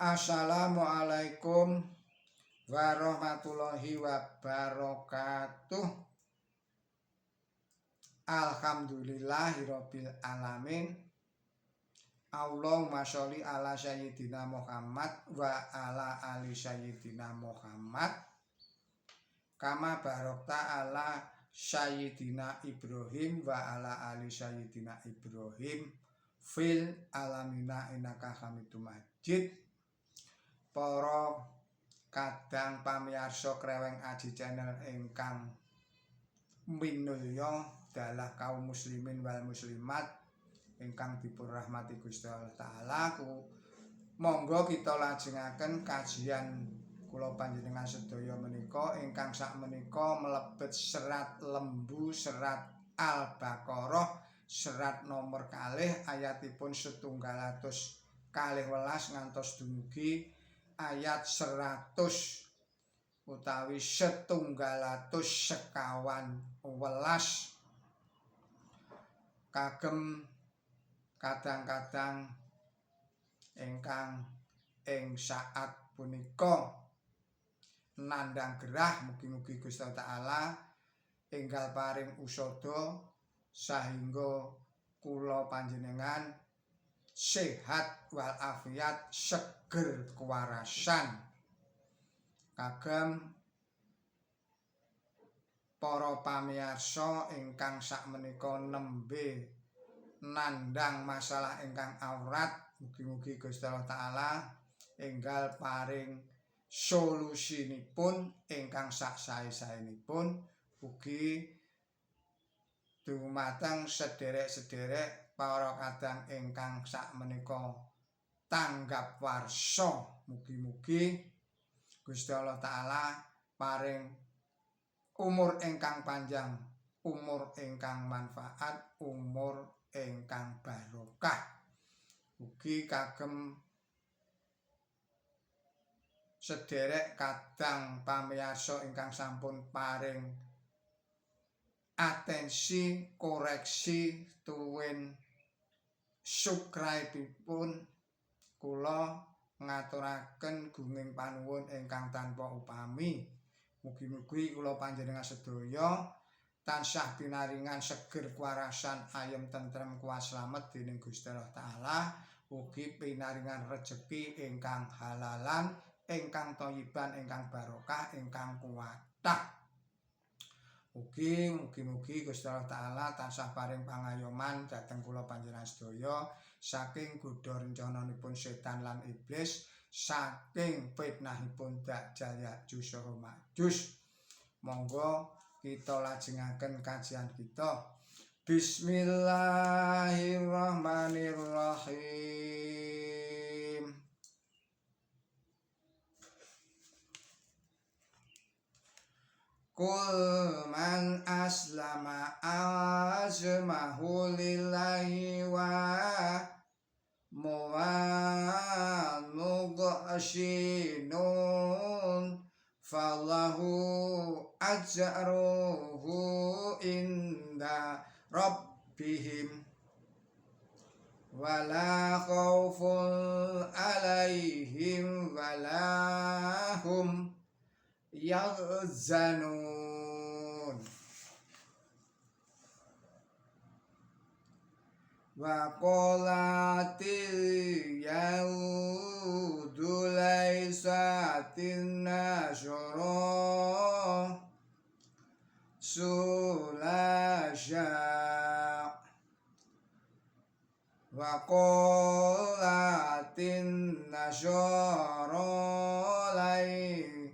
Assalamualaikum warahmatullahi wabarakatuh. Alhamdulillahirabbil alamin. Allahumma sholli ala sayyidina Muhammad wa ala ali sayyidina Muhammad kama barakta ala sayyidina Ibrahim wa ala ali sayyidina Ibrahim fil alamina innaka Hamidum Majid. Para kadang pamiyarsa Kreweng Aji Channel ingkang minulya dalah kaum muslimin wal muslimat ingkang dipun rahmati Gusti Allah Taala, monggo kita lajengaken kajian kula panjenengan sedaya menika ingkang sakmenika mlebet serat Lembu, serat Al-Baqarah, serat nomor 2 ayatipun 112 ngantos dumugi ayat 100 utawi 121. Kagem kadang-kadang ingkang ing saat punika nandhang gerah, mugi-mugi Gusti Allah Taala enggal paring usada sahingga kula panjenengan sehat walafiat, seger kewarasan. Kagem para pamiyarsa ingkang sakmenika nembe nandhang masalah ingkang awrat, mugi-mugi Gusti Allah Taala enggal paring solusinipun ingkang sak sae-saenipun, ugi dumateng sederek-sederek para kadang ingkang sakmenika tanggap warsa, mugi-mugi Gusti Allah Taala paring umur ingkang panjang, umur ingkang manfaat, umur ingkang barokah. Ugi kagem sederek kadang pamiyarsa ingkang sampun paring atensi, koreksi tuwin subscribe-ipun, kula ngaturaken gunging panuwun ingkang tanpa upami. Mugi-mugi kula panjenengan sedaya tansah pinaringan seger kuwarasan, ayem tentrem, kuwas slamet dening Gusti Allah Taala, ugi pinaringan rejeki ingkang halalan, ingkang thayyiban, ingkang barokah, ingkang kuwatah. Ugi mugi-mugi Gusti Allah Taala tansah paring pangayoman dhateng kula panjenengan sedaya saking godha rencananipun setan lan iblis, saking fitnahipun Dajjal Ya'juj saha Ma'juj. Monggo kita lajengaken kajian kita. Bismillahirrahmanirrahim. Qul man aslama azmahu lillahi wa muwanuqashinun falahu ajruhu inda rabbihim wala khaufun alaihim wala hum yahzanun. Wa qalatil yahudu laisatin nasara sulasya wa qalatin nasara laisatil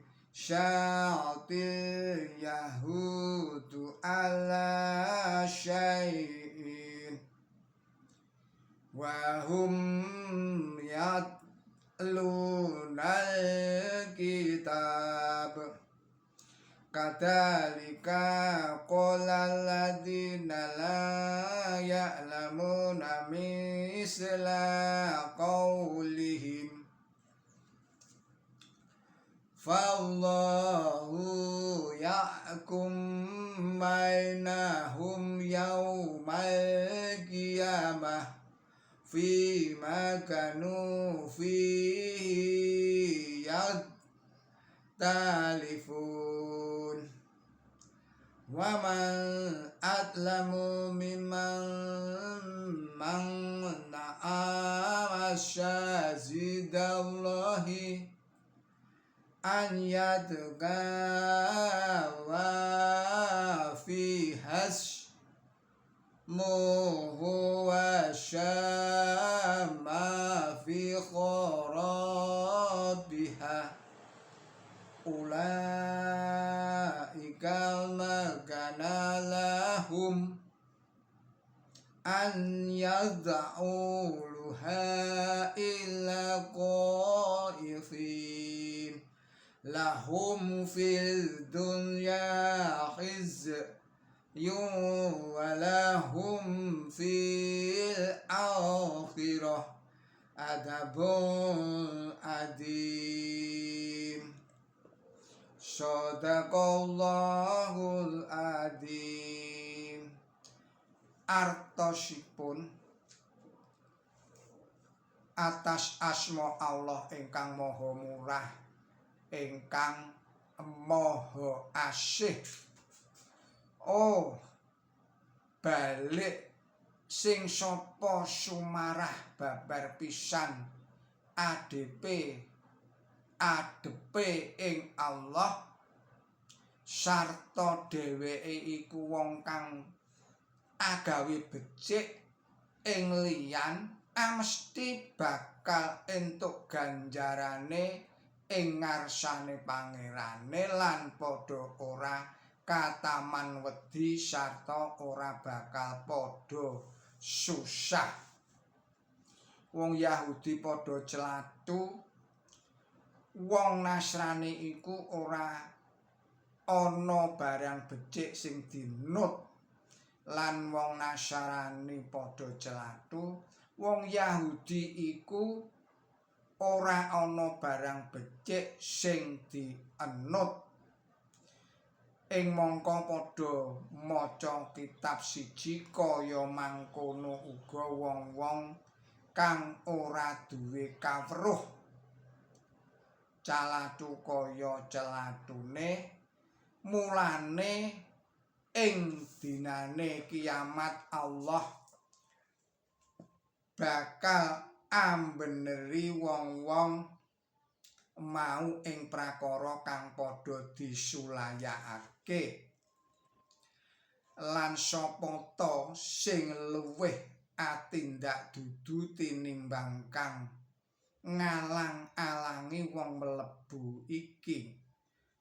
yahudu ala syai'in wa hum yatlunal kitab kadzalika qala alladziina la ya'lamuna misla qawlihim fallahu yahkum bainahum yaumal qiyamah fima kanu fihi yakhtalifun. Wa man adlamu mimman mana'a masyazidallahi an yadga wa fi hasmuhu wa syama fi kharabiha ulaika ma kana lahum an yad'uluha illa qaifin lahum fil dunya khizyun wa lahum fil akhirah adabun adim. Shadaqallahul adim. Artosipun atas asma Allah ingkang maha murah ingkang maha asih. Oh, balik sing sapa sumarah babar pisan adepe adepe ing Allah sarta dheweke iku wong kang agawe becik ing liyan amesti bakal entuk ganjarane ing ngarsane pangerane lan padha ora kataman wedi sarta ora bakal padha susah. Wong Yahudi padha celathu, wong Nasrani iku ora ana barang becik sing dinut lan wong Nasrani padha celathu, wong Yahudi iku ora ana barang becik sing dienut. Ing mangka padha maca kitab siji kaya mangkono uga wong-wong kang ora duwe kawruh calathu kaya celathune. Mulane ing dinane kiamat Allah bakal ambeneri wong-wong mau ing prakara kang padha disulayakake. Lan sapa ta sing luwih atindak dudu tinimbang kang ngalang-alangi wong mlebu iki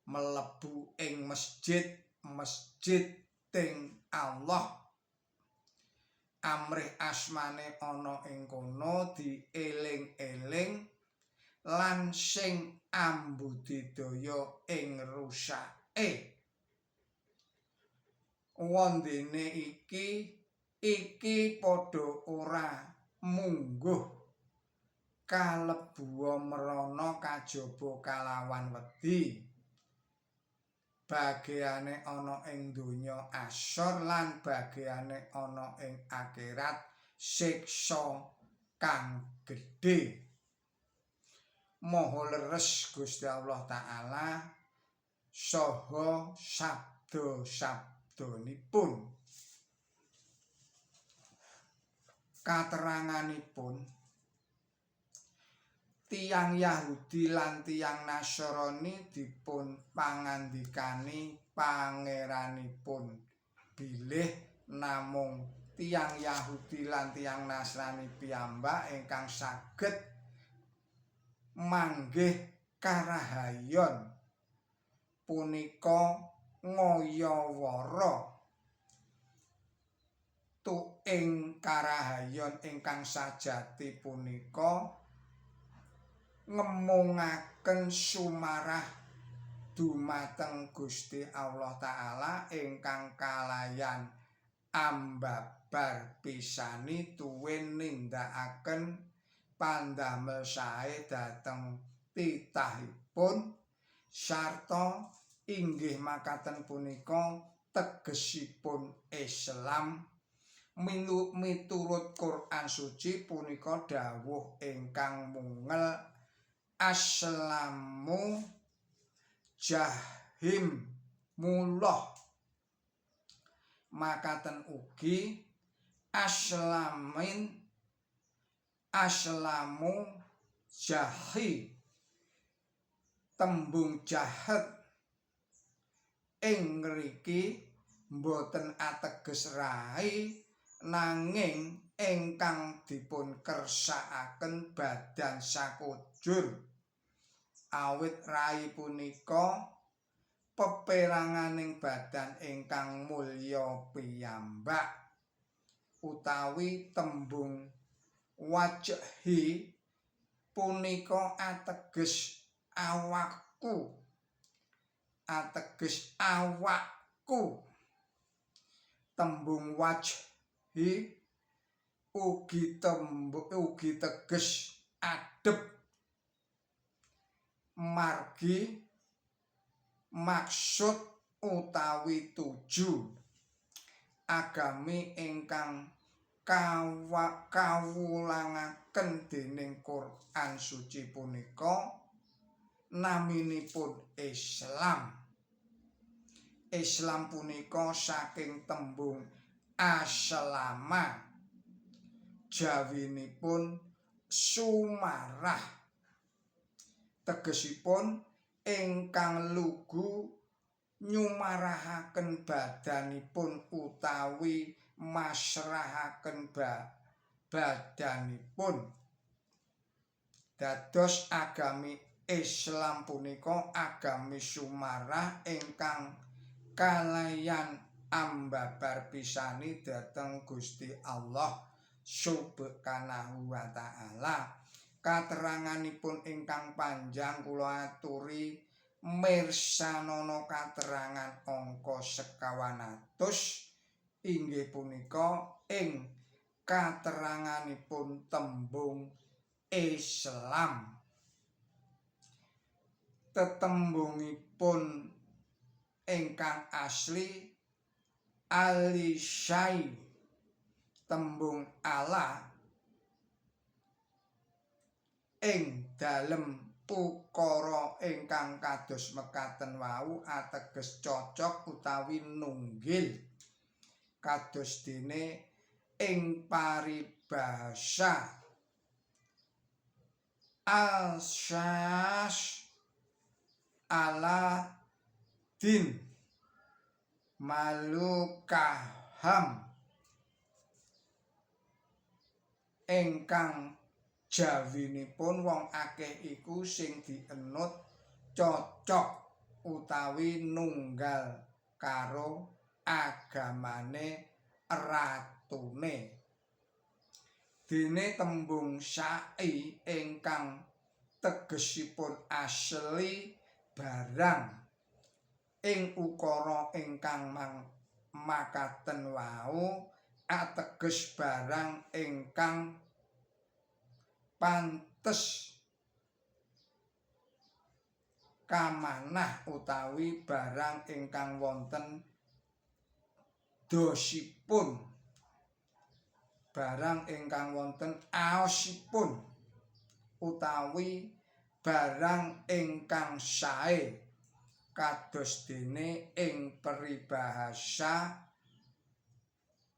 mlebu ing masjid ting Allah amrih asmane ana ing kono dieling-eling lan sing ambudidaya ing rusake. Wondene iki iki padha ora mungguh kalebuwa merana kajaba kalawan wedi. Bageane ana ing donya asor lan bageane ana ing akhirat siksa kang gedhe. Maha leres Gusti Allah Ta'ala saha sabda-sabdanipun. Kateranganipun tiyang Yahudi lan tiyang Nasrani dipun pangandikani pangeranipun bilih namung tiyang Yahudi lan tiyang Nasrani piyambak ingkang saged manggih karahayon punika ngayawara tuing karahayon ingkang sajati punika ngemungaken sumarah dumateng Gusti Allah Ta'ala ingkang kalayan ambabar pisani tuwin nindakaken pandamel sae dhateng titahipun sarta inggih makaten punika tegesipun Islam miturut Quran Suci punika dawuh ingkang mungel aslamu jahim mulah. Makaten ugi aslamin aslamu jahi, tembung jahat ing ngriki mboten ateges rai nanging ingkang dipun kersakaken badan sakujur, awit rai punika peperanganing badan ingkang mulya piyambak. Utawi tembung wajhi punika ateges awakku, ateges awakku. Tembung wajhi ugi tembung ugi teges adep, margi maksud utawi tuju. Agami ingkang kawulangaken dening Quran Suci punika naminipun Islam. Islam punika saking tembung aslama, jawinipun sumarah, tegesipun ingkang lugu nyumarahaken badanipun utawi masrahaken badanipun. Dados agami Islam punika agami sumarah ingkang kalayan ambabar pisani dhateng Gusti Allah Subhanahu wa Ta'ala. Kateranganipun ingkang panjang kula aturi mirsanana katerangan angka 225 inggih punika ing kateranganipun tembung Islam. Tetembungipun ingkang asli alisai, tembung Allah ing dalem ukara ingkang kados mekaten wau ateges cocok utawi nunggil, kados dene ing paribasa al-syas ala din malukaham ingkang jawinipun wong akeh iku sing dienut cocok utawi nunggal karo agamane ratune. Dene tembung syai ingkang tegesipun asli barang ing ukara ingkang makaten wau ateges barang ingkang pantes kamanah utawi barang ingkang wonten dosipun, barang ingkang wonten aosipun utawi barang ingkang sae, kados dene ing peribahasa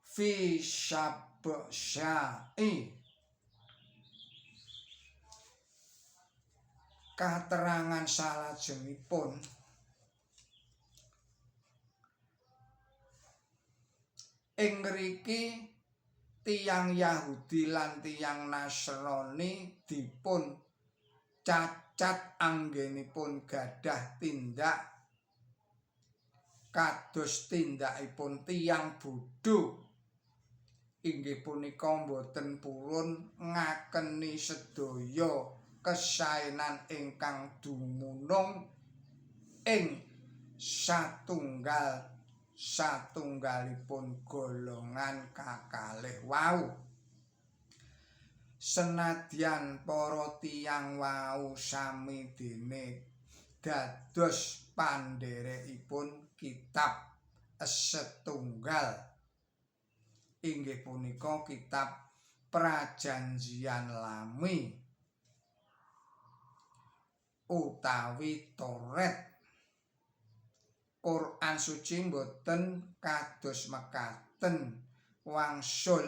fi sabsai. Katerangan salajengipun ing ngriki tiyang Yahudi lan tiyang Nasrani dipun cacat anggenipun gadah tindak kados tindakipun tiyang bodho, inggih punika boten purun ngakeni sedaya kesaenan ingkang dumunung ing satunggal satunggalipun golongan kakalih wau. Senadyan para tiyang wau sami dene dados pandherekipun kitab setunggal, inggih punika kitab Prajanjian Lami utawi Toret. Quran suci boten kados mekaten wangsul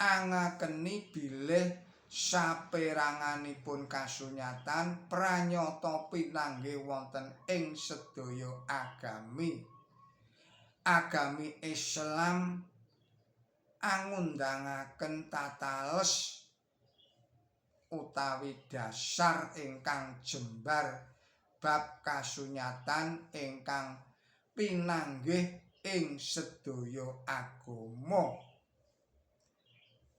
angakeni bilih saperanganipun kasunyatan pranyata pinanggih wonten ing sedaya agami. Agami Islam angundangaken tatales utawi dasar ingkang jembar bab kasunyatan ingkang pinanggih ing sedaya agama.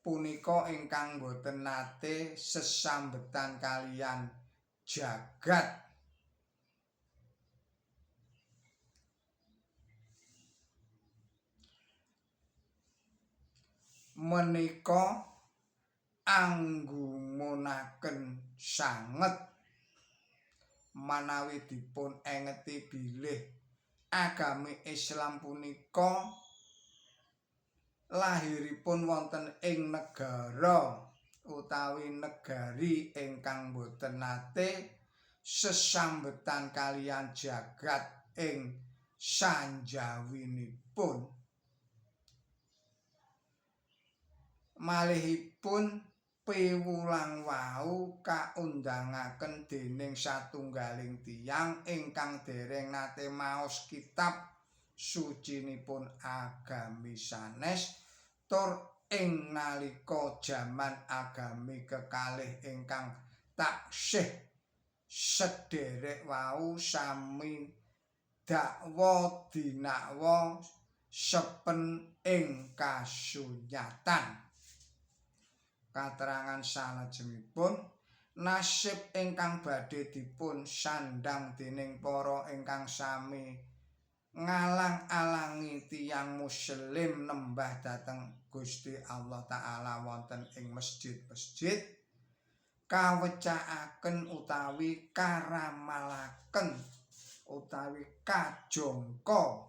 Punika ingkang boten nate sesambetan kaliyan jagat. Menika anggumunaken sanget manawi dipun engeti bilih agami Islam punika lahiripun wonten ing negara utawi negari ingkang boten nate sesambetan kaliyan jagat ing sanjawinipun. Malihipun piwulang wau kaundangaken dening satunggaling tiyang ingkang dereng nate maos kitab sucinipun agami sanes tur ing nalika jaman agami kekalih ingkang taksih sederek wau sami dakwa dinakwa sepen ing kasunyatan. Katerangan salajengipun nasib ingkang badhe dipun sandhang dening para ingkang sami ngalang-alangi tiyang muslim nembah dhateng Gusti Allah Ta'ala wonten ing masjid-masjid kawecakaken utawi karamalaken utawi kajangka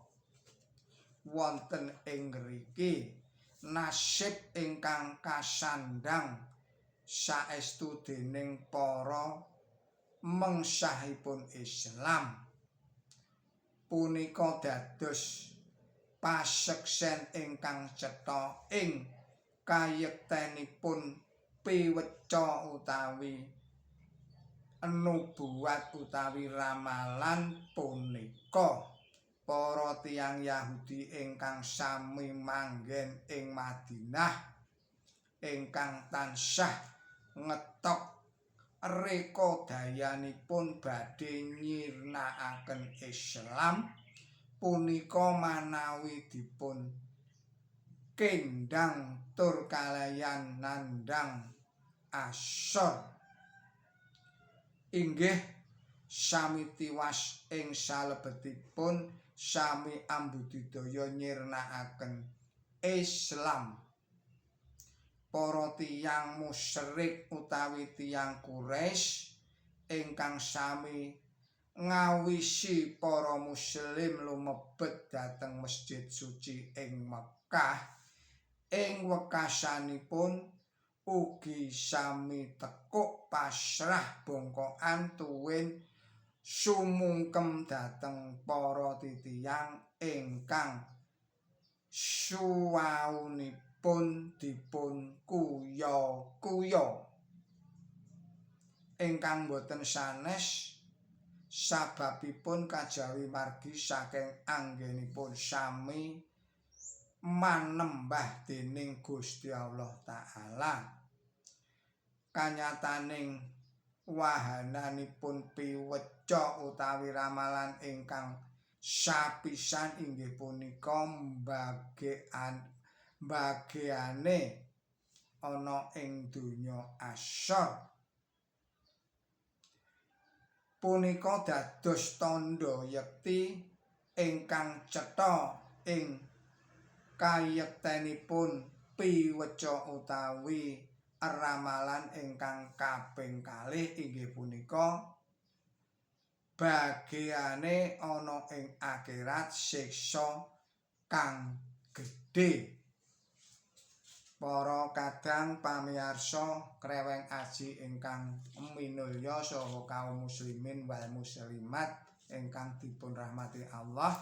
wonten ing ngriki. Nasib ingkang kasandhang saestu dening para mengsahipun Islam punika dados paseksen ingkang cetha ing kayektenipun piweca utawi nubuat utawi ramalan punika. Para tiyang Yahudi ingkang sami manggen ing Madinah ingkang tansah ngetok reka dayanipun badhe nyirnakaken Islam punika manawi dipun kendhang tur kalayan nandhang asor inggih sami tiwas ing salebetipun sami ambudidaya nyirnakaken Islam. Para tiyang musyrik utawi tiyang Quraisy ingkang sami ngawisi para muslim lumebet dhateng masjid suci ing Mekah ing wekasanipun ugi sami tekuk pasrah bongkokan tuwin sumungkem dhateng para titiyang ingkang suwaunipun dipun kuya-kuya ingkang boten sanes sababipun kajawi margi saking anggenipun sami manembah dening Gusti Allah Ta'ala. Kanyataning wahananipun piweca utawi ramalan ingkang sapisan inggih punika bageane ana ing donya asor punika dados tandha yekti ingkang cetha ing kayektenipun piweca utawi ramalan ingkang kaping kalih inggih punika bageane ana ing akhirat siksa kang gedhe. Para kadang pamiyarsa kreweng aji ingkang minulya saha kaum muslimin wal muslimat Ingkang dipun rahmati Allah,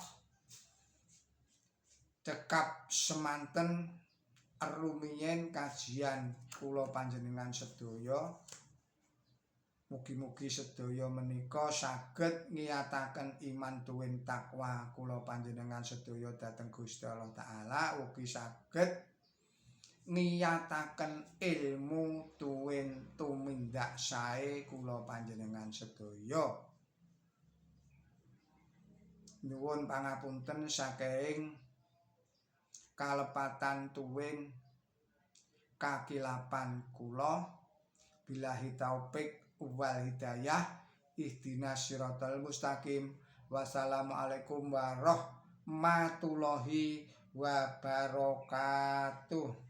cekap semanten rumiyin kajian kula panjenengan sedaya. Mugi-mugi sedaya menika saged ngiyataken iman tuwin takwa kula panjenengan sedaya dhateng Gusti Allah Taala, ugi saged ngiyataken ilmu tuwin tumindak sae kula panjenengan sedaya. Nyuwun pangapunten saking kalepatan tuwin kakilapan kula. Billahi taufik wal hidayah, ihdinas siratal mustaqim. Wassalamualaikum warahmatullahi wabarakatuh.